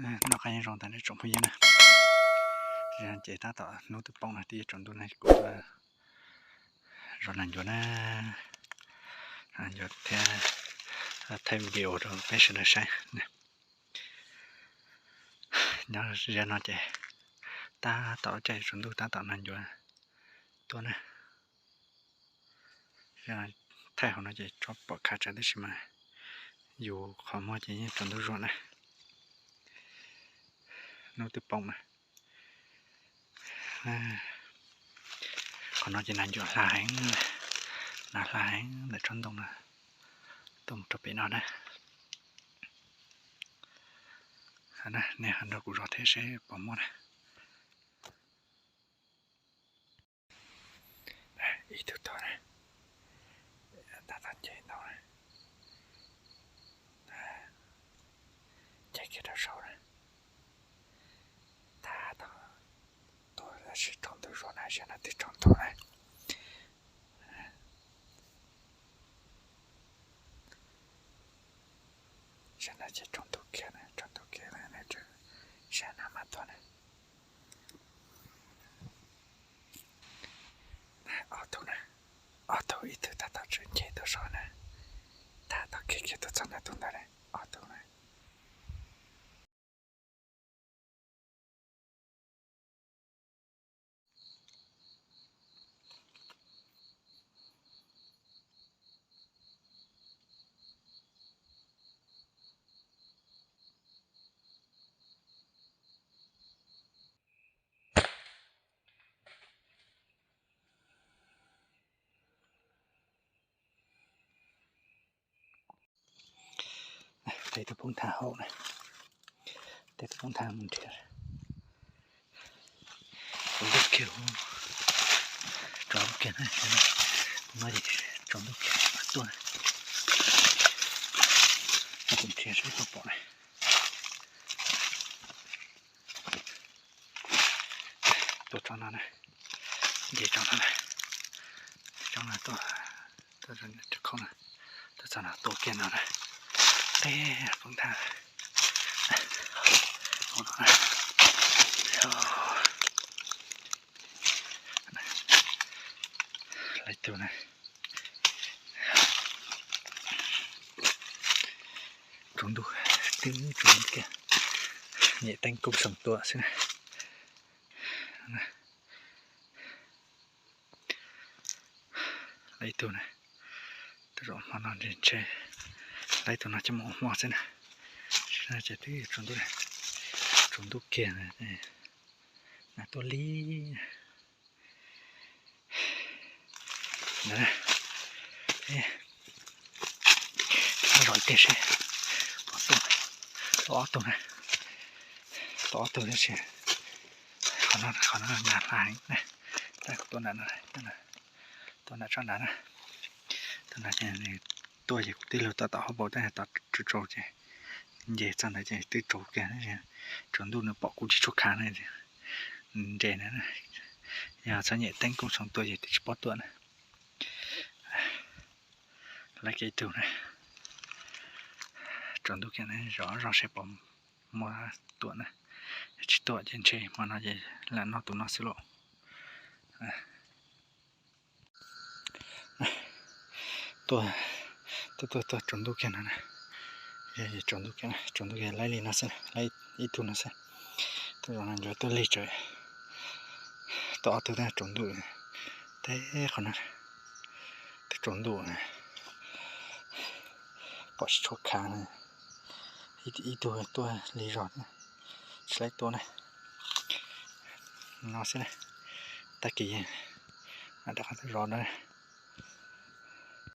Noj qab nyob zoo ntawm nej tsoom phooj ywg na. Ces tab tom hnub twb poob no, twb yuav tsaus ntuj no kuv zov nas ncuav na, nas ncuav thiab thaij video rau peb sawv daws saib. Nyob ze no ces tab tom caij tsaus ntuj tab tom nas ncuav tuaj na. Thaij hauv no ces tsob pom khav tsawv tab sis mas yus qhov muag ces yeej tsaus ntuj zuag na. Hnub twb poob na. Qhov no ces nas ncuav hla heev, nas hla heev ntawm tsob ntoo no tuaj mus rau pem no na. Nej ho nrog kuv zov thiab seb puas muaj na. Ib tug tuag na, tab tom nce ntau na, nce kiag rau saud na. Tab tom tuag tab sis tsaus ntuj zuag na, sab no twb tsaus ntuj na. Sab no ces tsaus ntuj kiag na, tsaus ntuj kiag na, sab no mas tuag na. Ob tug na, ob tug ib tug tab tom tseem nce tuaj saud na, tab tom khiav kiag tuaj txog ntawm tus ntawd na, ob tug na. Tej tug poob tag hauv na, tej tug poob tag mus nrhiav. Tsaus ntuj kiag, tsaus ntuj kiag na, no tsaus ntuj kiag tuaj, tus nrhiav seb puas pom na. Tuaj tsob no na, nce tsob no na, tsob no tuaj, tuaj tsob no, tuaj txog no tuaj kiag no na, peb poob tag, poob no na. Lawv tug na, tsaus ntuj, twb tsaus ntuj kiag, nyem teeb koob soos tua xwb na. Lawv ib tug na, tej zaum hmo no ntshe, ntshe lawv ib tug no coj mus ua hmo xwb na. Ces twb tsaus ntuj, tsaus ntuj kiag, nas tuaj li. Zov tiag seb, tuaj ob tug na, tuaj ob tug tab sis qhov no nas hla heev na, tab kuv tuaj nram no, tuaj nram tsob nrad na, tuaj nrad ces nws tuaj ces kuv tij laug tab tom hauv paus tab tom tsaus tsaus ces nce txog ntawd ces twb tsaus kiag, tsaus ntuj nws pom kuv tsis tshua khav na, nres na, yog txhob nyem teeb koob soos tua ces twb tsis paub tuaj na. Lawv kiag ib tug na, tsaus ntuj kiag na, zov zog seb puas muaj tuaj na, tsis tuaj ces ntshe hmo no ces lam noj tus no xwb lauj. Tuaj, tuaj, tuaj, tuaj tsaus ntuj kiag no na, tsaus ntuj kiag, tsaus ntuj kiag lawv li no xwb, lawv ib tug no xwb, tuaj zov nas ncuav tuaj lig tsawv, tuaj ob tug tab tsaus ntuj, teb qhov no, twb tsaus ntuj, pom tsis tshua khav na, ib tug tuaj lig zog, tsis laib tua na, no xwb na, tag kis rov qab tuaj zov na.